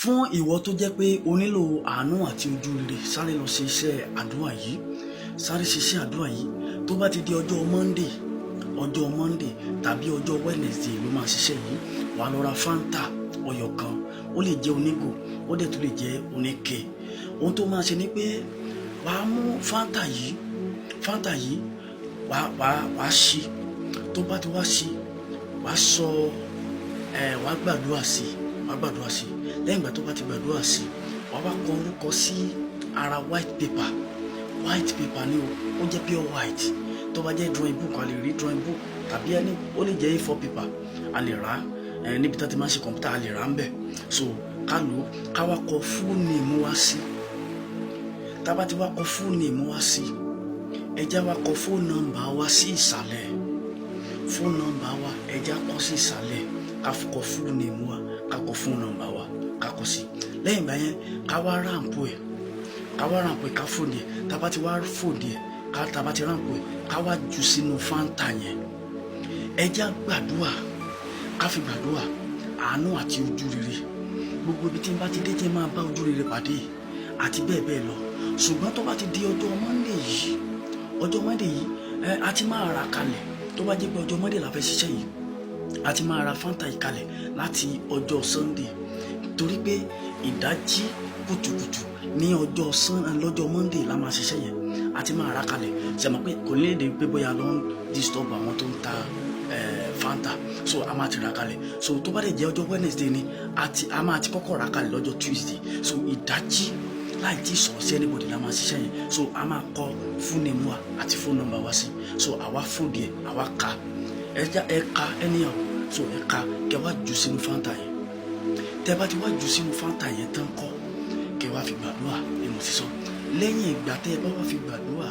Fún ìwọ tó jẹ́ pé o nílò àánú àti ojú rere, sáré lọ ṣe iṣẹ́ àdúrà yìí, sáré ṣe iṣẹ́ àdúrà yìí. Tó bá ti di ọjọ́ Monday, ọjọ́ Monday tàbí ọjọ́ Wednesday ló máa ṣiṣẹ́ yìí. Wàá lọ ra Fanta ọyọ kan. Ó lè jẹ́ onígò, ó dẹ̀ tún lè jẹ́ oníke. Ohun tó máa ṣe ni pé wàá mú Fanta yìí, Fanta yìí, wàá ṣí. Tó bá ti wá ṣí, wàá sọ ẹ, wàá gbàdúrà sí, wàá gbàdúrà sí. Lẹ́yìn ìgbà tó bá ti gbàdúrà sí, wàá wá kọ orúkọ sí ara white paper. White paper ni o, ó jẹ́ pure white. Tó bá jẹ́ drawing book, a lè rí drawing book tàbí ẹni, ó lè jẹ́ A4 paper, a lè rà ẹ níbi tá a ti máa ń ṣe kọ̀ǹpútà, a lè rà ń bẹ̀. So ká lò ó, ká wá kọ full name wá sí. Tá a bá ti wá kọ full name wá sí, ẹ jẹ́ wá kọ phone number wá sí ìsàlẹ̀. Phone number wa, ẹ jẹ́ kọ sí ìsàlẹ̀. Ká kọ full name wa, ká kọ phone number wa, ká kọ sí. Lẹ́yìn ìgbà yẹn, ká wá wrap ẹ̀, ká wá wrap ẹ̀, ká fold ẹ̀. Tá a bá ti wá fold ẹ̀, ká tá a bá ti wrap ẹ̀, ká wá jù sínú Fanta yẹn. Ẹ jẹ́ gbàdúrà, ká fi gbàdúrà àánú àti ojú rere. Gbogbo ibi tí n bá ti dé, tí n máa bá ojú rere pàdé àti bẹ́ẹ̀ bẹ́ẹ̀ lọ. Ṣùgbọ́n tó bá ti di ọjọ́ Monday yìí, ọjọ́ Monday yìí, ẹ a ti máa rà kalẹ̀. Tó bá jẹ́ pé ọjọ́ Monday la fẹ́ ṣiṣẹ́ yìí, a ti máa ra Fanta yìí kalẹ̀ láti ọjọ́ Sunday, torí pé ìdájí kùtùkùtù ní ọjọ́ Sunday, lọ́jọ́ Monday la máa ṣiṣẹ́ yẹn. A ti máa rà kalẹ̀. Ṣe mọ̀ pé kò ní lè dé pé bóyá ló ń disturb àwọn tó ń ta Fanta? So a máa ti rà kalẹ̀. So tó bá dẹ̀ jẹ́ ọjọ́ Wednesday ni, a máa ti kọ́kọ́ rà kalẹ̀ lọ́jọ́ Tuesday. So ìdájí, láì tí sọ̀rọ̀ sí anybody, la máa ṣiṣẹ́ yẹn. So a máa kọ full name wa àti phone number wa sí. So àwa fold ẹ̀, àwa ka, ẹ já, ẹ ka anyhow. So ẹ ka, kẹ wá jù sínú Fanta yẹn. Tẹ bá ti wá jù sínú Fanta yẹn tán kọ́, kẹ wá fi gbàdúrà bí mo ti sọ. Lẹ́yìn ìgbà tẹ́ ẹ bá wá fi gbàdúrà,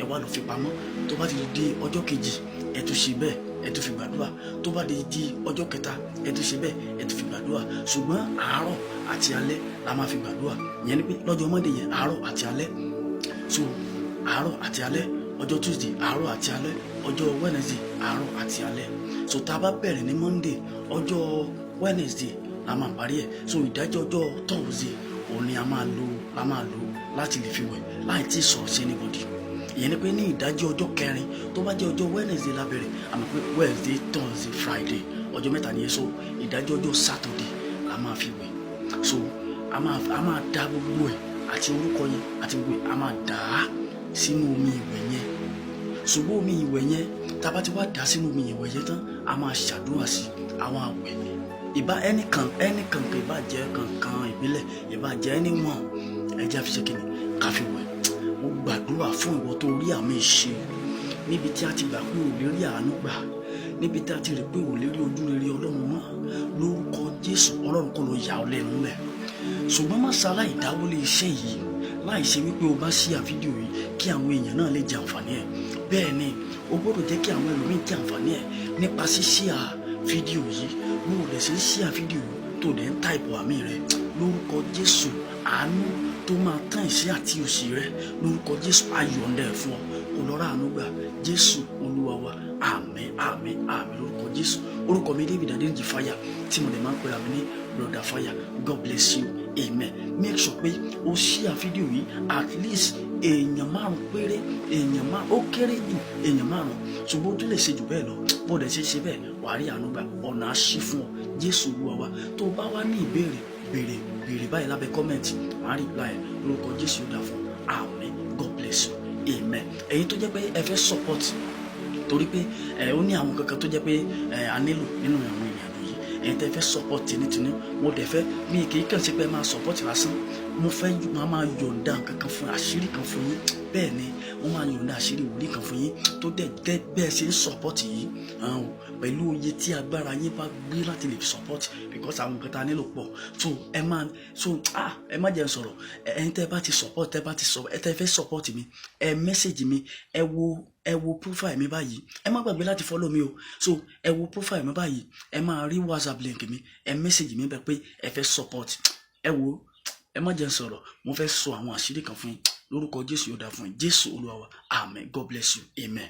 ẹ wá lọ fi pamọ́. Tó bá ti di ọjọ́ kejì, ẹ tún ṣe bẹ́ẹ̀, ẹ tún fi gbàdúrà. Tó bá di ọjọ́ kẹta, ẹ tún ṣe bẹ́ẹ̀, ẹ tún fi gbàdúrà. Ṣùgbọ́n àárọ̀ àti alẹ́ la máa fi gbàdúrà. Ìyẹn ni pé lọ́jọ́ Monday yẹn, àárọ̀ àti alẹ́. So àárọ̀ àti alẹ́ ọjọ́ Tuesday, àárọ̀ àti alẹ́ ọjọ́ Wednesday, àárọ̀ àti alẹ́. So tá a bá bẹ̀rẹ̀ ní Monday, ọjọ́ Wednesday la máa parí ẹ̀. So ìdájọ́ ọjọ́ Thursday òun ni a máa lò, la máa lò láti lè fi wẹ̀ láì tí ì sọ̀rọ̀ sí anybody. Ìyẹn ni pé ní ìdájọ́ ọjọ́ kẹrin, tó bá jẹ́ ọjọ́ Wednesday la bẹ̀rẹ̀, àmọ́ pé Wednesday, Thursday, Friday, ọjọ́ 3 nìyẹn. So ìdájọ́ ọjọ́ Saturday la máa fi wẹ̀. So a máa da gbogbo ẹ̀ àti orúkọ yẹn àti gbogbo ẹ̀, a máa dà á sínú omi ìwẹ̀ yẹn. Ṣùgbọ́n omi ìwẹ̀ yẹn, tá a bá ti wá dà sínú omi ìwẹ̀ yẹn tán, a máa ṣàdúrà sí àwọn àwẹ̀. Ìbá ẹnìkan ẹnìkan kan, ìbá jẹ́ kankan ìbílẹ̀, ìbá jẹ́ anyone, ẹ jẹ́ á fi ṣe kíni, ká fi wẹ̀. Mo gbàdúrà fún ìwọ tó rí àmì ìṣe níbi tí a ti gbà pé ò lè rí àánú gbà, níbi tí a ti rí pé ò lè rí ojú rere Ọlọ́run mọ́. Lórúkọ Jésù, Ọlọ́run kò lọ yà ọ́ lẹ́nu mẹ́. Ṣùgbọ́n má ṣaláì dáwọ́lé iṣẹ́ yìí láì ṣe wípé o bá share fídíò yìí kí àwọn èèyàn náà lè jẹ àǹfààní ẹ̀. Bẹ́ẹ̀ ni, o gbọ́dọ̀ jẹ́ kí àwọn ẹlòmíín jẹ àǹfààní ẹ̀ nípa ṣíṣíà fídíò yìí. Bó o lè ṣe ń share fídíò yìí, tó dẹ̀ ń type àmín rẹ, lórúkọ Jésù, àánú tó máa tán ìṣẹ́ àti òṣì rẹ, lórúkọ Jésù, ayọ̀ǹda ẹ̀ fún ọ. Kò lọ́ra àánú gbà. Jésù Olúwa wa. Àmín, àmín, àmín lórúkọ Jésù. Orúkọ mi, David Adéníjì Fire, tí mo lè máa ń pera mi ní Brother Fire. God bless you, amen. Make sure pé o share fídíò yìí, at least èèyàn márùn péré, èèyàn márùn, ó kéré jù èèyàn márùn, ṣùgbọ́n ó tún lè ṣe jù bẹ́ẹ̀ lọ. Bó dẹ̀ ṣe ṣe bẹ́ẹ̀, wàá rí àánú gbà, ọ̀nà á ṣí fún ọ. Jésù Olúwa wa. Tó bá wá ní ìbéèrè, béèrè, béèrè báyìí lábẹ́ comment, màá reply. Lórúkọ Jésù, ó dà fún. Àmín. God bless you, amen. Ẹ̀yin tó jẹ́ pé ẹ fẹ́ support, torí pé ẹ ó ní àwọn kankan tó jẹ́ pé ẹ a nílò nínú àwọn ìrìn àjò yìí, ẹ̀yin tẹ́ fẹ́ support tinútinú, mo dẹ̀ fẹ́ mi kì í kàn sí pé ẹ máa support lásán. Mo fẹ́ máa yọ̀ǹda kankan fún àṣírí kan fún yín. Bẹ́ẹ̀ ni, mo máa yọ̀ǹda àṣírí wòlíì kan fún yín tó dẹ̀ dẹ́ bẹ́ẹ̀ ṣe ń support yìí pẹ̀lú iye tí agbára yín bá gbé láti lè fi support, because àwọn nǹkan tá a nílò pọ̀. So ẹ máa so ah ẹ má jẹ́ n sọ̀rọ̀. Ẹ̀yin tẹ́ bá ti support, tẹ́ bá ti sọ, ẹ tẹ́ fẹ́ support mi, ẹ message mi. Ẹ wo profile mi báyìí. Ẹ má gbàgbé láti follow mi o. So ẹ wo profile mi báyìí, ẹ máa rí WhatsApp link mi. Ẹ message mi bẹ́ẹ̀ pé ẹ fẹ́ support. Ẹ wo, ẹ má jẹ́ n sọ̀rọ̀. Mo fẹ́ sọ àwọn àṣírí kan fún yín. Lórúkọ Jésù, yóò dáa fún yín. Jésù Olúwa wa. Amen. God bless you, amen.